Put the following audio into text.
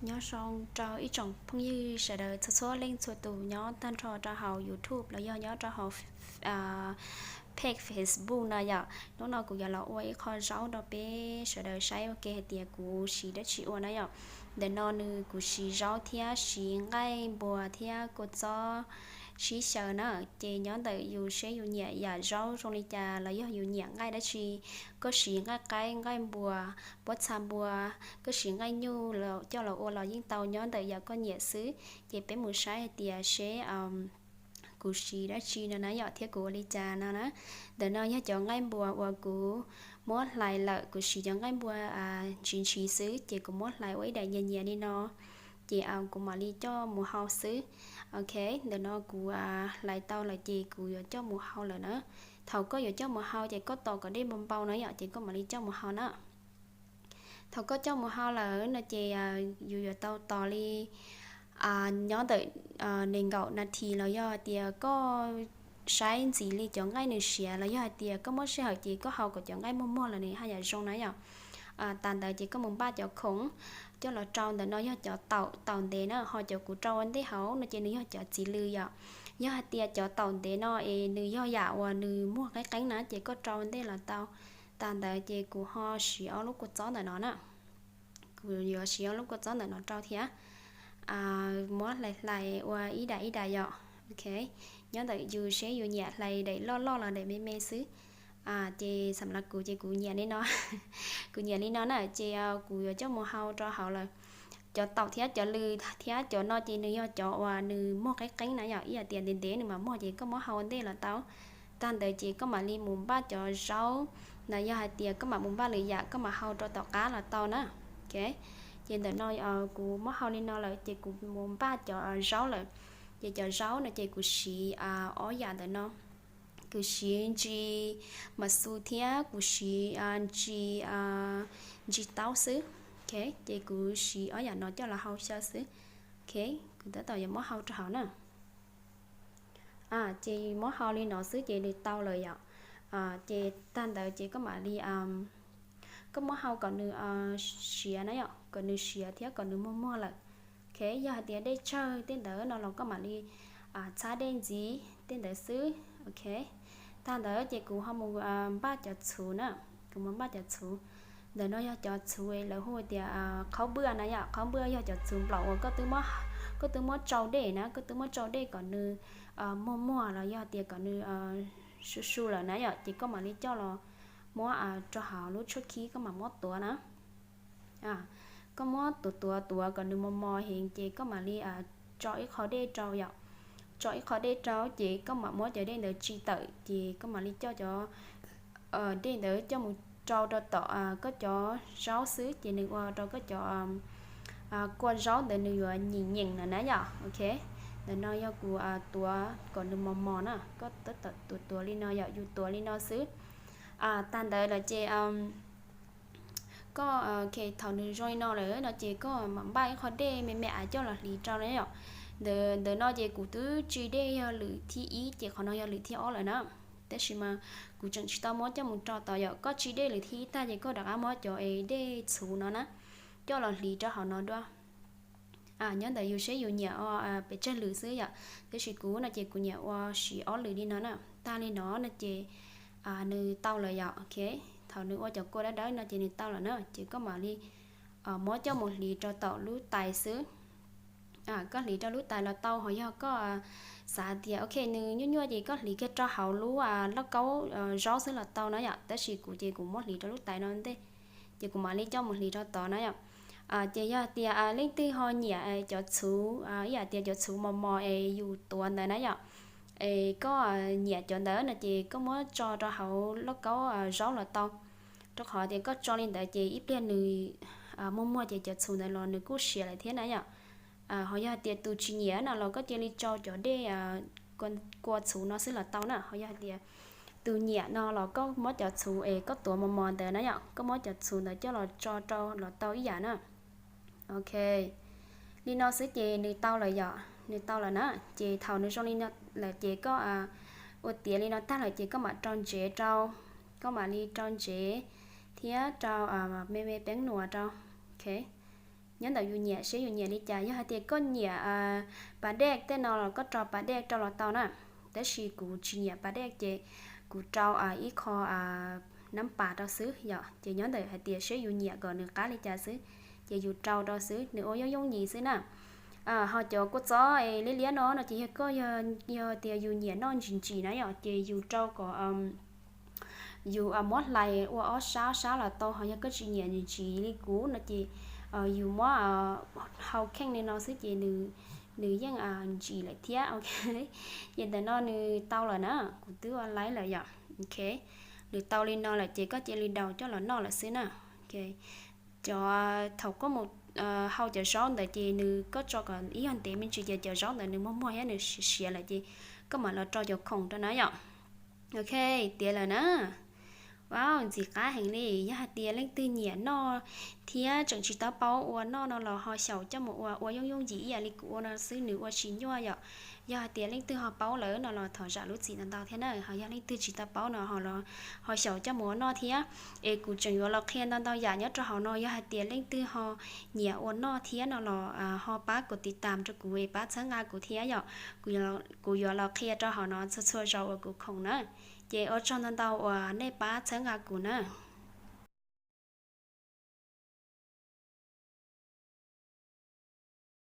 Nyob zoo rau ib tsoom phooj ywg sawv daws txhua txhua leej txhua tus nyob tag nrho rau hauv YouTube los yog nyob rau hauv page Facebook no yom. Hnub no kuv yuav los ua ib qho zaub rau peb sawv daws saib ua ke hais tias kuv siv dab tsi ua na yom. Ntawm no nws kuv siv zaub thiab siv nqaij npua thiab kua txob sib xyaw na. Ces nyob ntawm yus seb yus nyiam yam zaub zoo li cas los yog yus nyiam nqaij dab tsi, koj siv nqaij qaib, nqaij npua, pob txha npua, koj siv nqaij nyuj coj los ua los yeej tau, nyob ntawm yam koj nyiam xwb. Ces peb mus saib hais tias seb kuv siv dab tsi no na yom thiab kuv ua li cas no na. Ntawm no yog cov nqaij npua uas kuv muab hlais lawm, kuv siv cov nqaij npua ntshis ntshis xwb ces kuv muab hlais ua ib daim nyias nyias li no. Ces kuv mam li coj mus hau xwb. Ok, ntawm no kuv hlais tau lawm ces kuv yuav coj mus hau lawm na. Thaum koj yuav coj mus hau ces koj tos kom dej npau npau na yom ces koj mam li coj mus hau na. Thaum koj coj mus hau lawm no ces yus yuav tau tos li nyob ntawm nees nkaum nas this los yog hais tias koj saib ntxiv li cov nqaij nws siav los yog hais tias koj muab sij hawm ces koj hau kom cov nqaij muag muag los nws haj yam zoo na yom. Tas ntawd ces koj mus npaj cov khoom coj los rau. Ntawm no yog cov taum, taum ntev na, ho cov kuv rau ua ntej hauv no ces nws yog cov txiv lws yom. Yog hais tias cov taum ntev no es nws yog yam uas nws muag qeeb qeeb na ces koj rau ua ntej los tau. Tas ntawd ces kuv ho siv ob lub kua txob ntawm no na. Kuv yuav siv ob lub kua txob ntawm no rau thiab. Muab hlais hlais ua ib daim ib daim yom. Ok, nyob ntawm yus seb yus nyiam hlais daim loj loj los daim me me xwb. Ces xam las kuv ces kuv nyiam li no, kuv nyiam li no na ces kuv yuav coj mus hau rau hauv lawm. Cov taum thiab cov lws thiab cov no ces nws yog cov uas nws muag qeeb qeeb na yom, ib yam tias ntev ntev nws mam muag ces koj muab hau ua ntej los tau. Tag ntawd ces koj mam li mus npaj cov zaub, los yog hais tias koj mam mus npaj lwm yam koj mam hau rau tom qab los tau na. Ok, ces ntawm no kuv muab hau li no lawm ces kuv mus npaj cov zaub lawm. Ces cov zaub no ces kuv siv ob yam ntawm no. Kuv siv ntsis mas xus thiab kuv siv ntsis, ntsis taub xwb. Ok, ces kuv siv ob yam no coj los hau xyaw xwb. Ok, kuv tab tom yuav muab hau rau hauv na. Ces muab hau li no xwb ces nws tau lawm yom. Ces tag ntawd ces koj mam li, koj muab hau kom nws siav na yom, kom nws siav thiab kom nws muag muag lawm. Ok, yog hais tias dej tsawg tej ntawd no los koj mam li txhab dej ntxiv tej ntawd xwb. Ok, tag ntawd ces kuv ho mus npaj cov txhuv na. Kuv mus npaj cov txhuv. Ntawm no yog cov txhuv lawv hu tias qhaub npwaj na yom, qhaub npwaj yog cov txhuv nplaum uas koj twb muab tsau dej na, koj twb muab tsau dej kom nws muag muag los yog tias kom nws su su lawm na yom, ces koj mam li coj los muab rau hauv lub tshuab khib koj mam muab tuav na. Koj muab tuav tuav tuav kom nws mos mos heev ces koj mam li tso ib qho dej rau yom. Tso ib qho dej rau ces koj mam muab cov dej ntawd tsis tawm ces koj mam li coj cov dej ntawd coj mus rau rau tom koj cov zaub xwb ces nws ua rau koj cov kua zaub ntawd nws yuav nyeem nyeem na na yom. Ok, ntawm no yog kuv tuav kom nws mos mos na, koj tab tom tuav tuav li no yom, yus tuav li no xwb. Tag ntawd lawm ces koj, thaum nws zoo li no lawm no ces koj mam npaj ib qho dej me me av coj los hliv rau na yom. Ntawm no ces kuv twb tsis dej yog lwm thib ib ces qhov no yog lwm thib ob lawm na. Tab sis mas kuv tseem tsis tau muab coj mus rau tod yom, koj tsis dej lwm thib ib tag ces koj rov qab muab cov es dej txhuv no na coj los hliv rau hauv no dua. Nyob ntawm yus seb yus nyiam ua pes tsawg lwm xwb yom, tab sis kuv no ces kuv nyiam ua siv ob lwm li no na. Tag li no no ces nws tau lawm yom. Ok, thaum nws ua cov kua dawb dawb no ces nws tau lawm na ces koj mam li muab coj mus hliv rau tom lub tais xwb. Koj hliv rau lub tais los tau, ho yog koj xav tias ok nws nyuaj nyuaj ces koj hliv kiag rau hauv lub lauj kaub zaub xwb los tau na yom, tab sis kuv ces kuv muab hliv rau lub tais no ntej ces kuv mam li coj mus hliv rau tod na yom. Ces yog tias leej twg ho nyiam cov txhuv ib yam tias cov txhuv mos mos es yus tuav ntawd na yom, es koj nyiam cov ntawd no ces koj muab tso rau hauv lauj kaub zaub los tau, rau qhov tias koj tso li ntawd ces ib pliag nws muag muag ces cov txhuv ntawd los nws kuj siav lawm thiab na yom. Ho yog hais tias tus tsis nyiam no los koj cia li tso cov dej kua txhuv no xwb los tau na. Ho yog hais tias tus nyiam no los koj muab cov txhuv es koj tuav mos mos ntawd na yom, koj muab cov txhuv ntawd coj los tso rau los tau ib yam na. Ok, li no xwb ces nws tau lawm yom, nws tau lawm na. Ces thaum nws zoo li no lawm ces koj ua tiav li no tag lawm ces koj mam rau ntsev rau, koj mam li rau ntsev thiab rau me me peeb nuam rau. Ok, Nyob ntawm yus nyiam, seb yus nyiam li cas. Yog hais tias koj nyiam pas dej tej no los koj rau pas dej rau los tau na. Tab sis kuv tsis nyiam pas dej ces kuv rau ib qho nab pas rau xwb yom. Ces nyob ntawm hais tias seb yus nyiam kom nws qab li cas xwb, ces yus rau rau xwb, nws ua yooj yooj yim xwb na. Ho cov kua txob liab liab no no ces yog koj, yog tias yus nyiam noj ntsim ntsim na yom, ces yus rau kom yus muab hlais ua ob sab ob sab los tau. Ho yog koj tsis nyiam ntsim ntsim li kuv no ces yus muab hau kheej li no xwb ces nws yeej ntsim lawm thiab. Ok, ces ntawm no nws tau lawm na, kuv twb ua laib lawm yom. Ok, nws tau li no lawm ces koj cia li daus coj los noj lawm xwb na. Ok, cov thaum koj mus hau cov zaub ntawd ces nws, koj tso kom ib yog ntev me ntsis ces cov zaub ntawd nws muag muag thiab nws siav siav lawm ces koj mam los rau cov khoom rau na yom. Ok, tiav lawm na. Wow, ntxim qab heev li. Yog hais tias leej twg nyiam noj thiab tseem tsis tau paub ua noj no los ho xyaum coj mus ua, ua yooj yooj yim ib yam li kuv ua no xwb, nws ua tsis nyuaj yom. Yog hais tias leej twg ho paub lawm no los thov zam lub txim ntau ntau thiab na. Ho yog leej twg tsis tau paub no ho los ho xyaum coj mus ua noj thiab. Es kuv tseem yuav los qhia ntau ntau yam nyob rau hauv no. Yog hais tias leej twg ho nyiam ua noj thiab no los ho pab kom tiv tam rau kuv es pab txhawb nqa kuv thiab yom. Kuv yuav los qhia rau hauv no txhua txhua zaus uas kuv khoom na. Ces ua tsaug ntau ntau uas nej pab txhawb nqa kuv na.